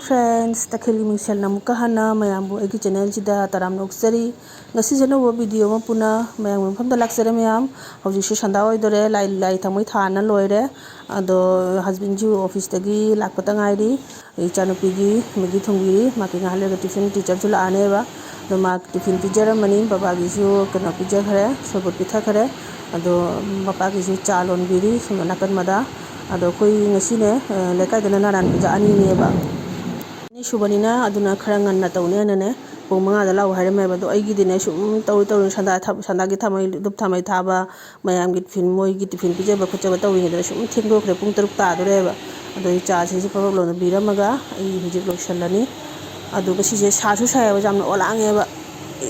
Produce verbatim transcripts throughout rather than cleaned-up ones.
Friends, ꯇꯈꯦꯜꯒꯤ ꯃꯤꯡꯁꯦꯜꯅ ꯑꯃꯨꯛꯀ ꯍꯟꯅ ꯃꯌꯥꯝꯕꯨ ꯑꯩꯒꯤ channelꯁꯤꯗ ꯇꯔꯥꯝꯅ ꯑꯣꯛꯆꯔꯤ꯫ ꯉꯁꯤꯁꯦ ꯑꯅꯧꯕ video ꯑꯃ ꯄꯨꯅ ꯃꯌꯥꯝꯒꯤ ꯃꯐꯝꯗ ꯂꯥꯛꯆꯔꯦ ꯃꯌꯥꯝ꯫ ꯍꯧꯖꯤꯛꯁꯨ ꯁꯟꯗꯥ ꯑꯣꯏꯗꯣꯔꯦ, ꯂꯥꯏ, ꯂꯥꯏ ꯊꯥꯎꯃꯩ ꯊꯥꯟꯅ ꯂꯣꯏꯔꯦ꯫ ꯑꯗꯣ husbandꯁꯨ officeꯇꯒꯤ ꯂꯥꯛꯄꯇ ꯉꯥꯏꯔꯤ꯫ ꯑꯩ ꯏꯆꯥꯅꯨꯄꯤꯒꯤ ꯃꯦꯒꯤ ꯊꯣꯡꯕꯤꯔꯤ꯫ ꯃꯥꯒꯤ ꯉꯥꯏꯍꯥꯛ ꯂꯩꯔꯒ tuition teacherꯁꯨ ꯂꯥꯛꯑꯅꯦꯕ꯫ ꯑꯗꯣ ꯃꯥ tiffin ꯄꯤꯖꯔꯝꯃꯅꯤ꯫ ꯕꯕꯥꯒꯤꯁꯨ ꯀꯩꯅꯣ ꯄꯤꯖꯈ꯭ꯔꯦ, ꯁꯣꯔꯕꯠ ꯄꯤꯊꯛꯈ꯭ꯔꯦ꯫ ꯑꯗꯣ ꯃꯄꯥꯒꯤꯁꯨ ꯆꯥ ꯂꯣꯟꯕꯤꯔꯤ ꯁꯣꯝꯗ ꯅꯥꯀꯟ ꯃꯗꯥ꯫ ꯑꯗꯣ ꯑꯩꯈꯣꯏ ꯉꯁꯤꯅꯦ, ꯑ, ꯂꯩꯀꯥꯏꯗꯅ ꯅꯥꯔꯥꯟ ꯄꯨꯖꯥ ꯑꯅꯤꯅꯦꯕ꯫ ꯑꯅꯤꯁꯨꯕꯅꯤꯅ ꯑꯗꯨꯅ ꯈꯔ ꯉꯟꯅ ꯇꯧꯅꯤ ꯍꯥꯏꯅꯅꯦ, ꯄꯨꯡ ꯃꯉꯥꯗ ꯂꯥꯛꯑꯣ ꯍꯥꯏꯔꯝꯃꯦꯕ꯫ ꯑꯗꯣ ꯑꯩꯒꯤꯗꯤꯅꯦ ꯁꯨꯝ ꯇꯧꯔꯤ ꯇꯧꯔꯤ ꯁꯟꯗꯥ ꯊ-, ꯁꯟꯗꯥꯒꯤ ꯊꯥꯃꯩ, ꯙꯨꯞ ꯊꯥꯃꯩ ꯊꯥꯕ, ꯃꯌꯥꯝꯒꯤ tiffin, ꯃꯣꯏꯒꯤ tiffin ꯄꯤꯖꯕ ꯈꯣꯠꯆꯕ ꯇꯧꯔꯤꯉꯩꯗ ꯁꯨꯝ ꯊꯦꯡꯗꯣꯛꯈ꯭ꯔꯦ, ꯄꯨꯡ ꯇꯔꯨꯛ ꯇꯥꯗꯣꯔꯦꯕ꯫ ꯑꯗꯣ ꯑꯩ ꯆꯥꯁꯤꯁꯨ ꯄꯕꯞ ꯂꯣꯟꯅ ꯄꯤꯔꯝꯃꯒ ꯑꯩ ꯍꯧꯖꯤꯛ ꯂꯣꯏꯁꯜꯂꯅꯤ꯫ ꯑꯗꯨꯒ ꯁꯤꯁꯦ ꯁꯥꯁꯨ ꯁꯥꯏꯌꯦꯕ, ꯌꯥꯝꯅ ꯑꯣꯂꯥꯡꯉꯦꯕ꯫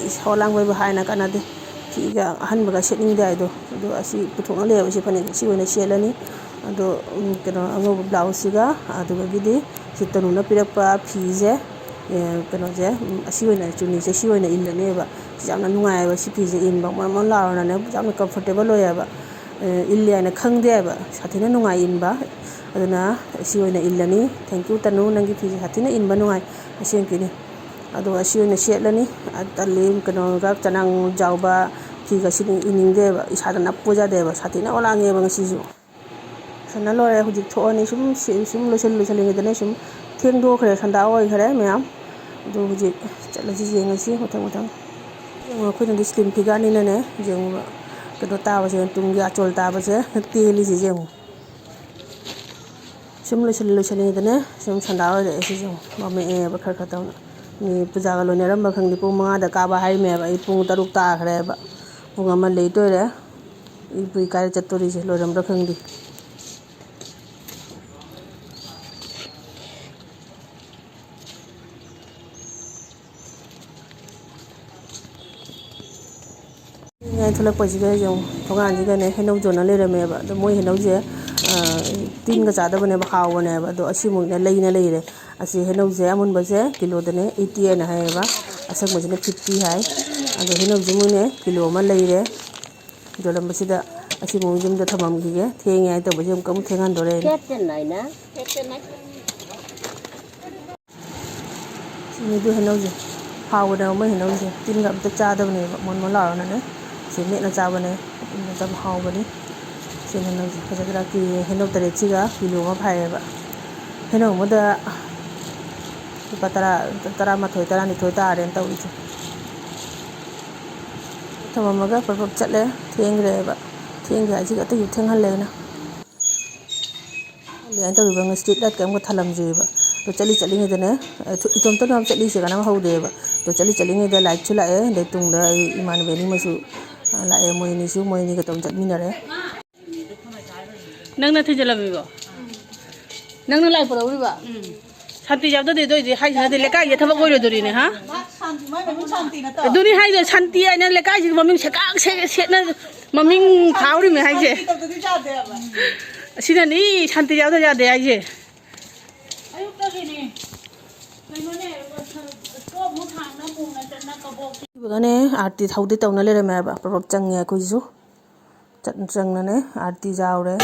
ꯏꯁ, ꯑꯣꯂꯥꯡꯕ ꯍꯥꯏꯕꯨ ꯍꯥꯏꯅ ꯀꯥꯟꯅꯗꯦ꯫ ꯐꯤꯒ ꯑꯍꯟꯕꯒ ꯁꯦꯠꯅꯤꯡꯗꯦ ꯍꯥꯏꯗꯣ꯫ ꯑꯗꯣ ꯑꯁꯤ ꯄꯨꯊꯣꯛꯅ ꯂꯩꯌꯦꯕ, ꯁꯤ ꯐꯅꯦꯛꯁꯦ, ꯁꯤ ꯑꯣꯏꯅ ꯁꯦꯠꯂꯅꯤ꯫ ꯑꯗꯣ, ꯎꯝ, ꯀꯩꯅꯣ, ꯑꯉꯧꯕ blouseꯁꯤꯒ, ꯑꯗꯨꯗꯒꯤꯗꯤ ꯁꯤ ꯇꯅꯨꯅ ꯄꯤꯔꯛꯄ ꯐꯤꯁꯦ, ꯑꯦ, ꯀꯩꯅꯣꯁꯦ, ꯎꯝ, ꯑꯁꯤ ꯑꯣꯏꯅ, ꯆꯨꯅꯤꯁꯦ ꯁꯤ ꯑꯣꯏꯅ ꯏꯜꯂꯅꯦꯕ꯫ ꯁꯤ ꯌꯥꯝꯅ ꯅꯨꯡꯉꯥꯏꯌꯦꯕ, ꯁꯤ ꯐꯤꯁꯦ ꯏꯟꯕ꯫ ꯃꯣꯟ ꯃꯣꯟ ꯂꯥꯎꯔꯅꯅꯦ, ꯌꯥꯝꯅ comfortable ꯑꯣꯏꯌꯦꯕ꯫ ꯑꯦ, ꯏꯜꯂꯦ ꯍꯥꯏꯅ ꯈꯪꯗꯦ ꯍꯥꯏꯕ, ꯁꯥꯊꯤꯅ ꯅꯨꯡꯉꯥꯏ ꯏꯟꯕ꯫ ꯑꯗꯨꯅ ꯁꯤ ꯑꯣꯏꯅ ꯏꯜꯂꯅꯤ꯫ Thank you, ꯇꯅꯨ, ꯅꯪꯒꯤ ꯐꯤꯁꯦ ꯁꯥꯊꯤꯅ ꯏꯟꯕ ꯅꯨꯡꯉꯥꯏ, ꯑꯁꯦꯡꯀꯤꯅꯤ꯫ ꯑꯗꯣ ꯑꯁꯤ ꯑꯣꯏꯅ ꯁꯦꯠꯂꯅꯤ꯫ ꯑ, ꯇꯜꯂꯤ, ꯀꯩꯅꯣꯒ ꯆꯅꯥꯡ ꯌꯥꯎꯕ ꯐꯤꯒ ꯁꯤ ꯏꯅꯤꯡꯗꯦꯕ, ꯏꯁꯥꯗ ꯅꯞꯄꯨ ꯌꯥꯗꯦꯕ, ꯁꯥꯊꯤꯅ ꯑꯣꯂꯥꯡꯉꯦꯕ ꯉꯁꯤꯁꯨ꯫ ꯁꯥꯟꯅ ꯂꯣꯏꯔꯦ, ꯍꯧꯖꯤꯛ ꯊꯣꯛꯑꯅꯤ꯫ ꯁꯨꯝ ꯁꯤ-, ꯁꯨꯝ ꯂꯣꯏꯁꯤꯜ-, ꯂꯣꯏꯁꯤꯜꯂꯤꯉꯩꯗꯅꯦ ꯁꯨꯝ ꯊꯦꯡꯗꯣꯛꯈ꯭ꯔꯦ, ꯁꯟꯗꯥ ꯑꯣꯏꯈ꯭ꯔꯦ ꯃꯌꯥꯝ꯫ ꯑꯗꯨ ꯍꯧꯖꯤꯛ ꯆꯠꯂꯁꯤ, ꯌꯦꯡꯉꯁꯤ ꯃꯊꯪ ꯃꯊꯪ꯫ ꯌꯦꯡꯉꯣ, ꯑꯩꯈꯣꯏꯅꯗꯤ slim figureꯅꯤꯅꯅꯦ, ꯌꯦꯡꯉꯣ, ꯀꯩꯅꯣ ꯇꯥꯕꯁꯦ, ꯇꯨꯡꯒꯤ ꯑꯆꯣꯜ ꯇꯥꯕꯁꯦ ꯇꯦꯜꯂꯤꯁꯦ ꯌꯦꯡꯉꯣ꯫ ꯁꯨꯝ ꯂꯣꯏꯁꯤꯜ-, ꯂꯣꯏꯁꯤꯜꯂꯤꯉꯩꯗꯅꯦ ꯁꯨꯝ ꯁꯟꯗꯥ ꯑꯣꯏꯔꯛꯑꯦ꯫ ꯁꯤꯁꯨ ꯃꯝꯃꯛꯑꯦꯕ ꯈꯔ ꯈꯔ ꯇꯧꯅ꯫ ꯃꯤ ꯄꯨꯖꯥꯒ ꯂꯣꯏꯅꯔꯝꯕ ꯈꯪꯗꯦ, ꯄꯨꯡ ꯃꯉꯥꯗ ꯀꯥꯕ ꯍꯥꯏꯔꯝꯃꯦꯕ, ꯑꯩ ꯄꯨꯡ ꯇꯔꯨꯛ ꯇꯥꯈ꯭ꯔꯦꯕ꯫ ꯄꯨꯡ ꯑꯃ late ꯑꯣꯏꯔꯦ꯫ ꯏꯕꯨ ꯀꯥꯏꯗ ꯆꯠꯇꯣꯔꯤꯁꯦ, ꯂꯣꯏꯔꯝꯕ꯭ꯔꯥ ꯈꯪꯗꯦ꯫ ꯉꯥꯏ ꯊꯣꯛꯂꯛꯄꯁꯤꯗ ꯌꯦꯡꯉꯨ, ꯊꯣꯡꯒꯥꯟꯁꯤꯗꯅꯦ ꯍꯩꯅꯧ ꯌꯣꯟꯅ ꯂꯩꯔꯝꯃꯦꯕ꯫ ꯑꯗꯣ ꯃꯣꯏ ꯍꯩꯅꯧꯁꯦ, ꯑ, ꯇꯤꯟꯒ ꯆꯥꯗꯕꯅꯦꯕ, ꯍꯥꯎꯕꯅꯦꯕ꯫ ꯑꯗꯣ ꯑꯁꯤꯃꯨꯛꯅꯦ ꯂꯩꯅ ꯂꯩꯔꯦ꯫ ꯑꯁꯤ ꯍꯩꯅꯧꯁꯦ ꯑꯃꯨꯟꯕꯁꯦ ꯀꯤꯂꯣꯗꯅꯦ eighty ꯍꯥꯏꯅ ꯍꯥꯏꯌꯦꯕ, ꯑꯁꯪꯕꯁꯤꯅ fifty ꯍꯥꯏ꯫ ꯑꯗꯣ ꯍꯩꯅꯧꯁꯤꯃꯨꯛꯅꯦ ꯀꯤꯂꯣ ꯑꯃ ꯂꯩꯔꯦ꯫ ꯌꯣꯜꯂꯝꯕꯁꯤꯗ ꯑꯁꯤꯃꯨꯛ ꯌꯨꯝꯗ ꯊꯝꯃꯝꯈꯤꯒꯦ꯫ ꯊꯦꯡꯉꯦ ꯍꯥꯏꯅ ꯇꯧꯕꯁꯦ ꯑꯃꯨꯛꯀ ꯑꯃꯨꯛ ꯊꯦꯡꯍꯟꯗꯣꯔꯦ ꯑꯩꯅ꯫ ꯃꯤꯗꯨ ꯍꯩꯅꯧꯁꯦ ꯍꯥꯎꯕꯅꯦꯕ, ꯃꯣꯏ ꯍꯩꯅꯧꯁꯦ ꯇꯤꯟꯒ ꯑꯝꯇ ꯆꯥꯗꯕꯅꯦꯕ, ꯃꯣꯟ ꯃꯣꯟ ꯂꯥꯎꯔꯒꯅꯦ꯫ ꯁꯤ ꯃꯦꯠꯂ ꯆꯥꯕꯅꯦ, ꯌꯥꯝ ꯍꯥꯎꯕꯅꯤ꯫ ꯁꯤ ꯍꯩꯅꯧꯁꯦ ꯐꯖꯗ꯭ꯔꯥ? ꯀꯦ ꯍꯩꯅꯧ ꯇꯔꯦꯠꯁꯤꯒ ꯀꯤꯂꯣ ꯑꯃ ꯐꯥꯏꯌꯦꯕ꯫ ꯍꯩꯅꯧ ꯑꯃꯗ ꯂꯨꯄꯥ ꯇꯔꯥ, ꯇꯔꯥꯃꯥꯊꯣꯏ, ꯇꯔꯥꯅꯤꯊꯣꯏ ꯇꯥꯔꯦꯅ ꯇꯧꯔꯤꯁꯦ꯫ ꯊꯝꯃꯝꯃꯒ ꯄ꯭ꯔꯞ ꯄ꯭ꯔꯞ ꯆꯠꯂꯦ꯫ ꯊꯦꯡꯈ꯭ꯔꯦꯕ꯫ ꯊꯦꯡꯈ꯭ꯔꯦ ꯍꯥꯏꯁꯤꯒ ꯑꯇꯩꯁꯨ ꯊꯦꯡꯍꯜꯂꯦꯅ꯫ ꯑꯗꯨꯃꯥꯏꯅ ꯇꯧꯔꯤꯕ ꯉꯁꯤ ꯂꯥꯏꯠ ꯀꯩꯝꯒ ꯊꯥꯜꯂꯝꯗ꯭ꯔꯤꯕ꯫ ꯑꯗꯣ ꯆꯠꯂꯤ ꯆꯠꯂꯤꯉꯩꯗꯅꯦ, ꯑ, ꯊꯨ-, ꯏꯇꯣꯝꯇꯅ ꯌꯥꯝ ꯆꯠꯂꯤꯁꯦ ꯀꯅꯥꯝ ꯍꯧꯗꯦꯕ꯫ ꯑꯗꯣ ꯆꯠꯂꯤ ꯆꯠꯂꯤꯉꯩꯗ ꯂꯥꯏꯠꯁꯨ ꯂꯥꯛꯑꯦ, ꯑꯗꯩ ꯇꯨꯡꯗ ꯑꯩ ꯏꯃꯥꯟꯅꯕꯤ ꯑꯅꯤꯃꯁꯨ, ꯑ, ꯂꯥꯛꯑꯦ꯫ ꯃꯣꯏ ꯑꯅꯤꯁꯨ, ꯃꯣꯏ ꯑꯅꯤꯒ ꯇꯧꯔ ꯆꯠꯃꯤꯟꯅꯔꯦ꯫ ꯅꯪꯅ ꯊꯤꯟꯖꯜꯂꯝꯃꯤꯕꯣ? ꯅꯪꯅ ꯂꯥꯏ ꯄꯨꯔꯛꯎꯔꯤꯕ? ꯁꯥꯟꯇꯤ ꯌꯥꯎꯗꯗꯤ ꯑꯗꯨ ꯑꯣꯏꯗꯤ ꯍꯥꯏꯁꯤꯅꯗꯤ ꯂꯩꯀꯥꯏꯁꯦ ꯊꯕꯛ ꯑꯣꯏꯔꯣꯏꯗꯣꯔꯤꯅꯦ, ꯍꯥ? ꯃꯥ ꯁꯥꯟꯇꯤ, ꯃꯥꯏ ꯃꯃꯤꯡ ꯁꯥꯟꯇꯤ ꯅꯠꯇ꯭ꯔꯣ? ꯑꯗꯨꯅꯤ ꯍꯥꯏꯗꯣ, ꯁꯥꯟꯇꯤ ꯍꯥꯏꯅ ꯂꯩꯀꯥꯏꯁꯤꯒꯤ ꯃꯃꯤꯡ ꯁꯦꯀꯥꯛ ꯁꯦ-, ꯁꯦꯠꯅ ꯃꯃꯤꯡ ꯐꯥꯎꯔꯤꯃꯦ ꯍꯥꯏꯁꯦ꯫ ꯁꯥꯟꯇꯤ ꯇꯧꯗꯗꯤ ꯌꯥꯗꯦꯕ꯫ ꯑꯁꯤꯅꯅꯤ ꯁꯥꯟꯇꯤ ꯌꯥꯎꯗ ꯌꯥꯗꯦ ꯍꯥꯏꯁꯦ꯫ ꯑꯌꯨꯛꯇꯒꯤꯅꯦ꯫ ꯀꯩꯅꯣꯅꯦ, ꯁ꯭ꯇꯣꯞ ꯑꯃꯨꯛ ꯊꯥꯡꯅ, ꯃꯨꯛꯅ ꯆꯠꯅ ꯀꯕꯣꯛ꯫ ꯑꯗꯨꯒꯅꯦ, ꯑꯥꯔꯇꯤ ꯍꯧꯗꯦ ꯇꯧꯅ ꯂꯩꯔꯝꯃꯦ ꯍꯥꯏꯕ꯫ ꯄ꯭ꯔꯣꯞ ꯆꯪꯉꯦ ꯑꯩꯈꯣꯏꯁꯨ꯫ ꯆꯠ-, ꯆꯪꯅꯅꯦ, ꯑꯥꯔꯇꯤ ꯌꯥꯎꯔꯦ꯫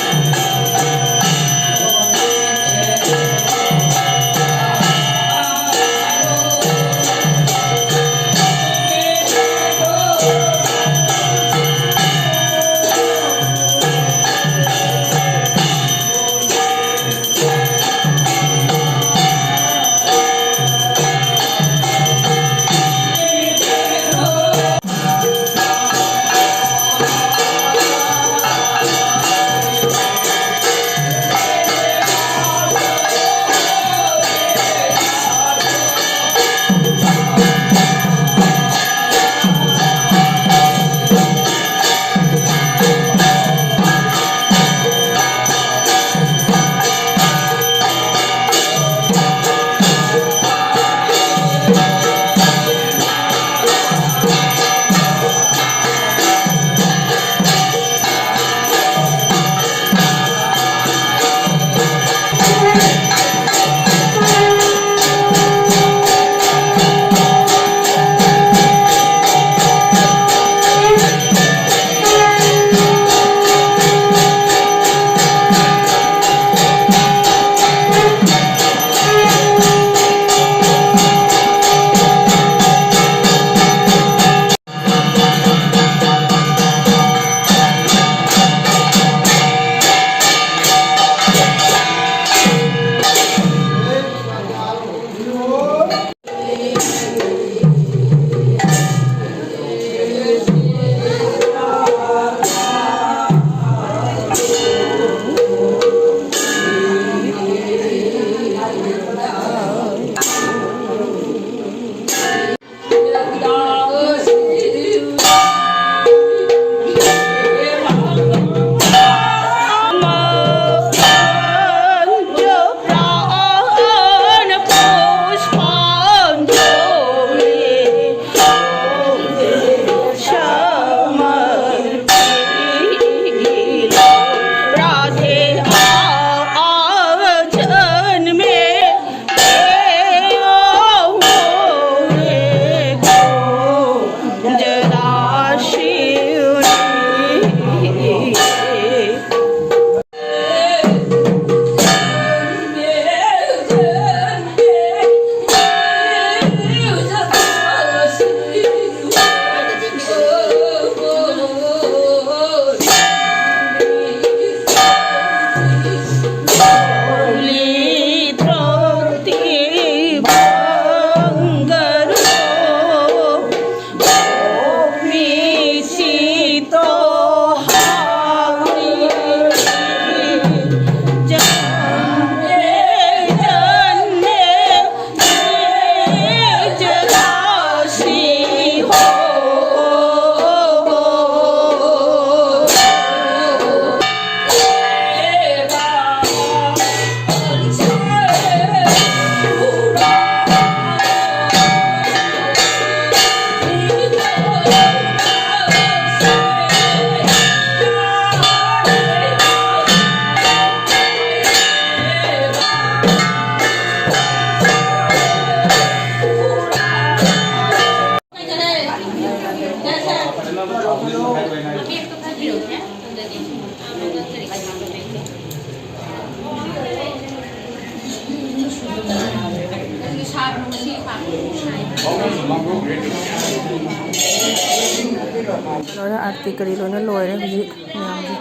ꯂꯣꯏꯅ ꯑꯥꯔꯇꯤ ꯀꯔꯤ ꯂꯣꯏꯅ ꯂꯣꯏꯔꯦ ꯍꯧꯖꯤꯛ ꯃꯌꯥꯝꯁꯦ꯫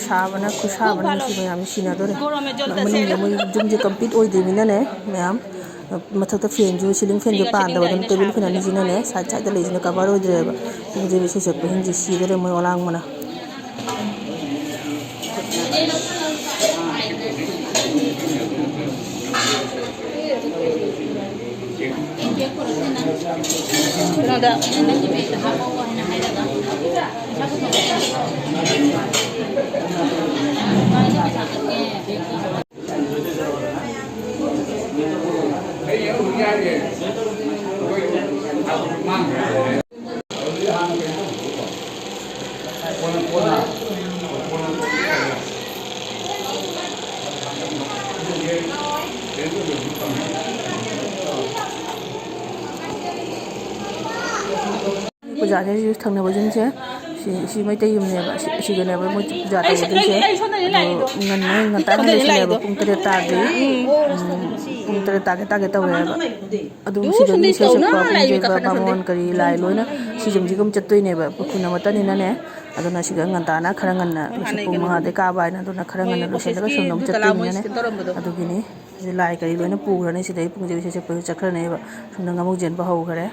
ꯁꯥꯕꯅ ꯈꯨꯠꯁꯥꯕꯅ ꯉꯁꯤ ꯃꯌꯥꯝꯁꯦ ꯁꯤꯅꯗꯣꯔꯦ꯫ ꯃꯅꯨꯡꯗ ꯃꯣꯏ ꯌꯨꯝꯁꯦ ꯀꯝꯄ꯭ꯂꯤꯠ ꯑꯣꯏꯗ꯭ꯔꯤꯕꯅꯤꯅꯅꯦ ꯃꯌꯥꯝ꯫ ꯃꯊꯛꯇ ꯐꯦꯟꯁꯨ, ꯁꯤꯂꯤꯡ ꯐꯦꯟꯁꯨ ꯄꯥꯟꯗꯕ, ꯑꯗꯨꯅ ꯇꯦꯕꯜ ꯐꯦꯟ ꯑꯅꯤꯁꯤꯅꯅꯦ ꯁꯥꯏꯠ ꯁꯥꯏꯠꯇ ꯂꯩꯁꯤꯅ ꯀꯚꯔ ꯑꯣꯏꯗ꯭ꯔꯦꯕ꯫ ꯄꯨꯡꯁꯦ ꯏꯁꯩ ꯁꯛꯄꯁꯤꯡꯁꯦ ꯁꯤꯗꯣꯔꯦ ꯃꯣꯏ ꯑꯣꯂꯥꯡꯕꯅ꯫ ꯀꯩꯅꯣꯗ ꯄꯨꯖꯥꯁꯦ ꯁꯤ ꯊꯪꯅꯕ ꯌꯨꯝꯁꯦ, ꯁꯤ, ꯁꯤ ꯃꯩꯇꯩ ꯌꯨꯝꯅꯦꯕ꯫ ꯁꯤ, ꯁꯤꯗꯅꯦꯕ ꯃꯣꯏ ꯄꯨꯖꯥ ꯇꯧꯒꯗꯣꯏꯁꯦ꯫ ꯑꯗꯣ ꯉꯟꯅ, ꯉꯟꯇꯥꯅ ꯂꯣꯏꯁꯤꯜꯂꯦꯕ꯫ ꯄꯨꯡ ꯇꯔꯦꯠ ꯇꯥꯗ꯭ꯔꯤ꯫ ꯎꯝ, ꯄꯨꯡ ꯇꯔꯦꯠ ꯇꯥꯒꯦ, ꯇꯥꯒꯦ ꯇꯧꯔꯦꯕ꯫ ꯑꯗꯨꯝ ꯁꯤꯗ ꯃꯤ ꯏꯁꯩ ꯁꯛꯄ, ꯄꯨꯡ ꯆꯣꯏꯕ, ꯕꯥꯃꯣꯟ ꯀꯔꯤ ꯂꯥꯏ ꯂꯣꯏꯅ ꯁꯤ ꯌꯨꯝꯁꯤꯒ ꯑꯃꯨꯛ ꯆꯠꯇꯣꯏꯅꯦꯕ꯫ ꯈꯨꯟ ꯑꯃꯠꯇꯅꯤꯅꯅꯦ꯫ ꯑꯗꯨꯅ ꯁꯤꯗ ꯉꯟꯇꯥꯅ ꯈꯔ ꯉꯟꯅ ꯂꯣꯏꯁꯤꯜ-, ꯄꯨꯡ ꯃꯉꯥꯗꯩ ꯀꯥꯕ ꯍꯥꯏꯅ, ꯑꯗꯨꯅ ꯈꯔ ꯉꯟꯅ ꯂꯣꯏꯁꯤꯜꯂꯒ ꯁꯣꯝꯗ ꯑꯃꯨꯛ ꯆꯠꯇꯣꯏꯅꯤꯅꯅꯦ꯫ ꯑꯗꯨꯒꯤꯅꯤ꯫ ꯁꯤꯗ ꯂꯥꯏ ꯀꯔꯤ ꯂꯣꯏꯅ ꯄꯨꯈ꯭ꯔꯅꯤ꯫ ꯁꯤꯗꯩ ꯄꯨꯡꯁꯦ ꯏꯁꯩ ꯁꯛꯄꯁꯨ ꯆꯠꯈ꯭ꯔꯅꯦꯕ꯫ ꯁꯣꯝꯗ ꯉꯥꯃꯨꯛ ꯆꯦꯟꯕ ꯍꯧꯈ꯭ꯔꯦ꯫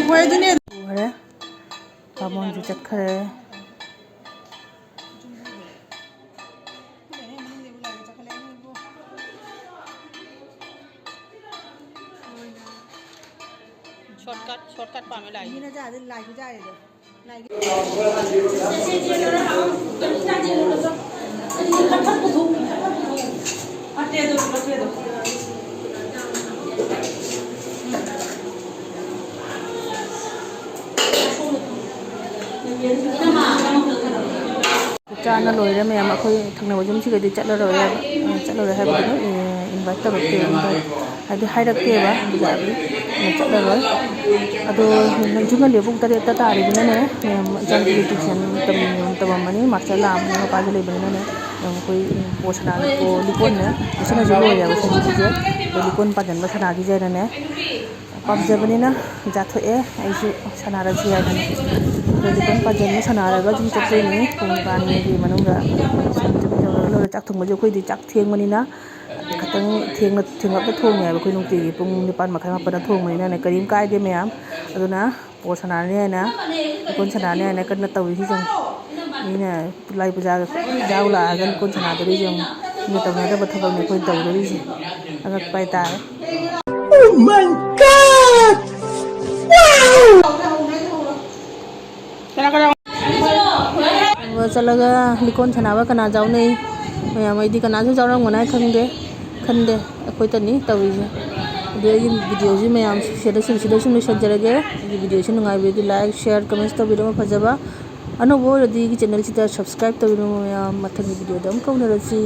ꯍꯣꯏ, ꯑꯗꯨꯅꯦ꯫ ꯄꯨꯈ꯭ꯔꯦ꯫ ꯕꯥꯃꯣꯟꯁꯨ ꯆꯠꯈ꯭ꯔꯦ꯫ Shortcut, shortcut ꯄꯥꯝꯃꯦ ꯂꯥꯏꯒꯤ꯫ ꯃꯤꯅ ꯖꯥꯗꯤ ꯂꯥꯏꯒꯤ ꯖꯥꯔꯦꯗꯣ꯫ ꯂꯥꯏꯒꯤ꯫ ꯆꯥꯅ ꯂꯣꯏꯔꯦ ꯃꯌꯥꯝ꯫ ꯑꯩꯈꯣꯏ ꯊꯪꯅꯕ ꯌꯨꯝꯁꯤꯒꯗꯤ ꯆꯠꯂꯔꯣꯏ ꯍꯥꯏꯕ, ꯆꯠꯂꯔꯣꯏ ꯍꯥꯏꯕꯗꯤ ꯑꯗꯨꯝ invite ꯇꯧꯔꯛꯇꯦ꯫ Invite ꯍꯥꯏꯗꯤ ꯍꯥꯏꯔꯛꯇꯦꯕ, ꯑꯗꯨꯗ ꯑꯩ ꯆꯠꯂꯔꯣꯏ꯫ ꯑꯗꯣ ꯅꯪꯁꯨ ꯉꯜꯂꯦ, ꯄꯨꯡ ꯇꯔꯦꯠꯇ ꯇꯥꯔꯤꯕꯅꯤꯅꯅꯦ, ꯃꯌꯥꯝ ꯏꯆꯥꯅꯨꯄꯤꯗꯨ ꯇ꯭ꯌꯨꯁꯟ ꯇꯝ-, ꯇꯝꯃꯝꯃꯅꯤ, ꯃꯥꯁꯇꯔ ꯂꯥꯛꯑꯝꯃꯅꯤ, ꯃꯄꯥꯁꯨ ꯂꯩꯕꯅꯤꯅꯅꯦ꯫ ꯑꯗꯨꯝ ꯑꯩꯈꯣꯏ ꯕꯣꯜ ꯁꯥꯟꯅ-, ꯕꯣꯜ ꯂꯤꯀꯣꯟꯅꯦ, ꯉꯁꯤꯅꯁꯨ ꯂꯣꯏꯔꯦꯕ ꯁꯤꯒꯤꯁꯦ꯫ ꯑꯗꯣ ꯂꯤꯀꯣꯟ ꯄꯥꯟꯁꯤꯟꯕ ꯁꯥꯟꯅꯈꯤꯁꯦꯅꯅꯦ, ꯄꯥꯝꯖꯕꯅꯤꯅ ꯆꯥꯊꯣꯛꯑꯦ꯫ ꯑꯩꯁꯨ ꯁꯥꯟꯅꯔꯁꯤ ꯍꯥꯏꯗꯅ꯫ ꯑꯗꯣ ꯂꯤꯀꯣꯟ ꯄꯥꯟꯁꯤꯟꯕ ꯁꯥꯟꯅꯔꯒ ꯑꯗꯨꯝ ꯆꯠꯇꯣꯏꯅꯤ꯫ ꯄꯨꯡ ꯅꯤꯄꯥꯟꯒꯤ ꯃꯅꯨꯡꯗ ꯇꯧꯔꯒ ꯂꯣꯏꯔꯦ꯫ ꯆꯥꯛ ꯊꯣꯡꯕꯁꯦ ꯑꯩꯈꯣꯏꯗꯤ ꯆꯥꯛ ꯊꯦꯡꯕꯅꯤꯅ ꯈꯤꯇꯪ ꯊꯦꯡꯅ, ꯊꯦꯡꯂꯞꯅ ꯊꯣꯡꯉꯦ ꯍꯥꯏꯕ꯫ ꯑꯩꯈꯣꯏ ꯅꯨꯡꯇꯤꯒꯤ ꯄꯨꯡ ꯅꯤꯄꯥꯟ ꯃꯈꯥꯏ, ꯃꯥꯄꯟꯗ ꯊꯣꯡꯕꯅꯤꯅꯅꯦ, ꯀꯔꯤꯝ ꯀꯥꯏꯗꯦ ꯃꯌꯥꯝ꯫ ꯑꯗꯨꯅ ꯕꯣꯜ ꯁꯥꯟꯅꯔꯅꯤ ꯍꯥꯏꯅ, ꯂꯤꯀꯣꯟ ꯁꯥꯟꯅꯔꯅꯤ ꯍꯥꯏꯅ ꯀꯟꯅ ꯇꯧꯔꯤ ꯁꯤꯁꯦ꯫ ꯃꯤꯅ ꯂꯥꯏ ꯄꯨꯖꯥꯒ ꯌꯥꯎ ꯂꯥꯛꯑꯒ ꯂꯤꯀꯣꯟ ꯁꯥꯟꯅꯗꯣꯔꯤꯁꯦ ꯌꯦꯡꯉꯨ꯫ ꯃꯤꯅ ꯇꯧꯅꯗꯕ ꯊꯕꯛꯅꯤ ꯑꯩꯈꯣꯏꯅ ꯇꯧꯗꯣꯔꯤꯁꯦ꯫ ꯑꯉꯛꯄ ꯍꯥꯏꯇꯥꯔꯦ꯫ Oh my God! ꯆꯠꯂꯒ ꯂꯤꯀꯣꯟ ꯁꯥꯟꯅꯕ ꯀꯅꯥ ꯌꯥꯎꯅꯩ? ꯃꯌꯥꯝ, ꯑꯩꯗꯤ ꯀꯅꯥꯁꯨ ꯌꯥꯎꯔꯝꯒꯅꯤ ꯈꯪꯗꯦ, ꯈꯟꯗꯦ꯫ ꯑꯩꯈꯣꯏꯇꯅꯤ ꯇꯧꯔꯤꯁꯦ꯫ ꯑꯗꯨ ꯑꯩꯒꯤ ꯚꯤꯗꯤꯑꯣꯁꯤ ꯃꯌꯥꯝ ꯁꯤꯗ ꯁꯨꯝ, ꯁꯤꯗ ꯁꯨꯝ ꯂꯣꯏꯁꯤꯟꯖꯔꯒꯦ꯫ ꯑꯩꯒꯤ ꯚꯤꯗꯤꯑꯣꯁꯤ ꯅꯨꯡꯉꯥꯏꯕꯤꯔꯗꯤ like, share, comments ꯇꯧꯕꯤꯔꯝꯃꯨ꯫ ꯐꯖꯕ ꯑꯅꯧꯕ ꯑꯣꯏꯔꯗꯤ ꯑꯩꯒꯤ ꯆꯦꯅꯦꯜꯁꯤꯗ subscribe ꯇꯧꯕꯤꯔꯝꯃꯨ ꯃꯌꯥꯝ꯫ ꯃꯊꯪꯒꯤ ꯚꯤꯗꯤꯑꯣꯗ ꯑꯃꯨꯛ ꯀꯧꯅꯔꯁꯤ꯫